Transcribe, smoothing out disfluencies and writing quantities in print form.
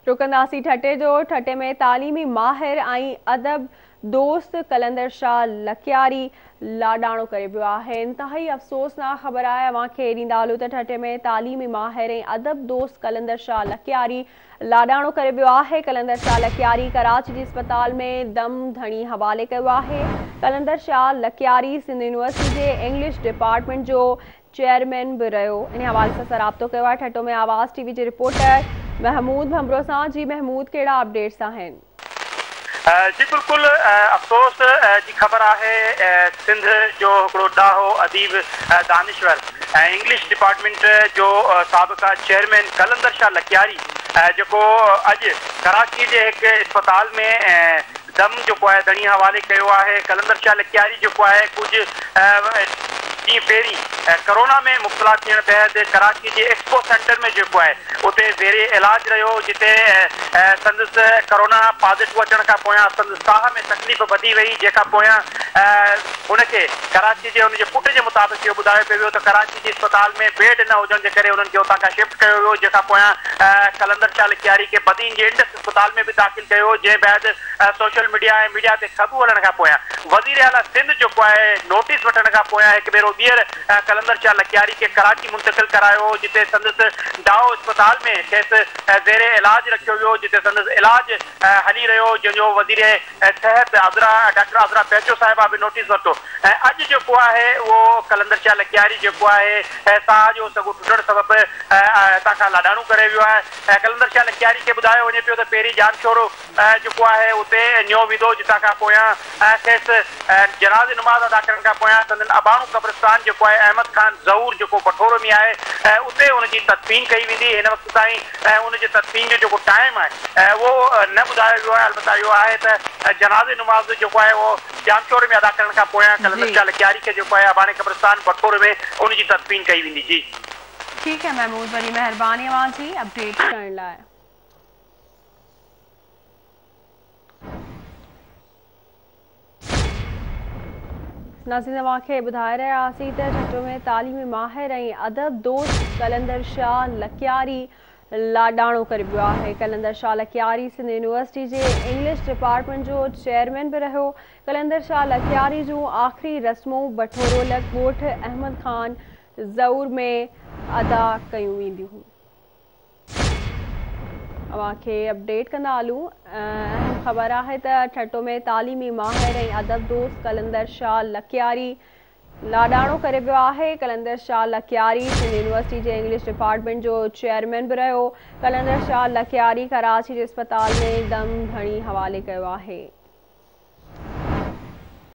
رڪنداسين ٺٽي جو، ٺٽي ۾ تعليمي ماهر ۽ ادب دوست قلندر شاهه لڪياري لاڏاڻو ڪري ويو آهي. انتهائي افسوسناڪ خبر آهي اوهان کي ڏيندا هلون ته ٺٽي ۾ تعليمي ماهر ۽ ادب دوست قلندر شاهه لڪياري لاڏاڻو ڪري ويو آهي. قلندر شاهه لڪياري ڪراچي جي اسپتال ۾ دم ڌڻي حوالي ڪيو آهي. قلندر شاهه لڪياري سنڌ يونيورسٽي جي انگلش ڊپارٽمينٽ جو چيئرمين به رهيو. انهي حوالي سان اسان رابطو ڪيو آهي ٺٽو ۾ آواز ٽي وي جي رپورٽر محمود ڀنڀرو سان. جي محمود ڪهڙا اپڊيٽس آهن؟ جي بلڪل افسوس جي خبر آهي سنڌ جو هڪڙو ڏاهو اديب دانشور ۽ انگلش ڊپارٽمينٽ جو سابقه چيئرمين قلندر شاهه لڪياري جيڪو اڄ ڪراچي جي هڪ اسپتال ۾ دم جيڪو آهي ڌڻي حوالي ڪيو آهي، قلندر شاهه لڪياري جيڪو آهي ڪجهه ڏينهن پهرين ڪرونا ۾ مبتلا ٿيڻ بعد ڪراچي جي ايڪسپو سينٽر ۾ جيڪو آهي اتي زير علاج رهيو جتي سندس ڪرونا پازيٽو اچڻ کان پويان سندس ساهه ۾ تڪليف وڌي وئي جنهن کان پويان هن کي ڪراچي جي هن جي پٽ جي مطابق اهو ٻڌايو پيو ويو ته ڪراچي جي اسپتال ۾ بيڊ نه هجڻ جي ڪري انهن کي اتان کان شفٽ ڪيو ويو جنهن کان پويان قلندر شاهه لڪياري کي بدين جي انڊس اسپتال ۾ به داخل ڪيو ويو جنهن بعد سوشل ميڊيا ۽ ميڊيا تي خبرون هلڻ کان پويان وزير اعليٰ سنڌ جيڪو آهي نوٽيس وٺڻ کان پويان هڪ ڀيرو ٻيهر قلندر شاهه لڪياري کي ڪراچي منتقل ڪرايو ويو جتي سندس ڊائو اسپتال ۾ کيس زير علاج رکيو ويو جتي سندس علاج هلي رهيو جنهن جو وزير صحت عذرا ڊاڪٽر عذرا پيچوهو صاحبه به نوٽيس ورتو ۽ اڄ جيڪو آهي اهو قلندر شاهه لڪياري جيڪو آهي ساهه جو سڳو ٽٽڻ سبب هتان کان لاڏاڻو ڪري ويو آهي. ۽ قلندر شاهه لڪياري کي ٻڌايو وڃي پيو ته پهرين ڄامشورو جيڪو آهي اتي نيو ويندو جتان کان پويان کيس جنازي نماز ادا ڪرڻ کان پويان سندن اباڻو قبرستان جيڪو آهي احمد خان زئور جيڪو بٺورو ۾ آهي اتي ان جي تدفين ڪئي ويندي هن وقت تائين ان جي تدفين جو جيڪو ٽائيم آهي اهو نه ٻڌايو ويو آهي البته اهو آهي ته جنازي نماز جيڪو آهي اهو ڄامشوري ۾ ادا ڪرڻ کان پويان قلندر شاهه لڪياري کي جيڪو آهي اباڻي قبرستان بٺورو ۾ ان جي تدفين ڪئي ويندي جي. ٺيڪ آهي محمود وڏي مهرباني اوهان جي اپڊيٽ ڪرڻ لاء. ناظرين اوهان کي ٻڌائي رهيا هئاسين ته ٺٽو ۾ تعليمي ماهر ۽ ادب دوست قلندر شاهه لڪياري لاڏاڻو ڪري ويو آهي. قلندر شاهه لڪياري سنڌ يونيورسٽي جي انگلش ڊپارٽمينٽ جو چيئرمين به رهيو. قلندر شاهه لڪياري جون آخري رسمون بٺورو لڳ ڳوٺ احمد خان زئور ۾ ادا ڪيون وينديون. اوهان کي اپڊيٽ ڪندا هلون اهم خبر آهي ته ٺٽو ۾ تعليمي ماهر ۽ ادب دوست قلندر شاهه لڪياري لاڏاڻو ڪري ويو آهي. قلندر شاهه لڪياري سنڌ يونيورسٽي جي انگلش ڊپارٽمينٽ جو چيئرمين به رهيو. قلندر شاهه لڪياري ڪراچي جي اسپتال ۾ دم ڌڻي حوالي ڪيو آهي.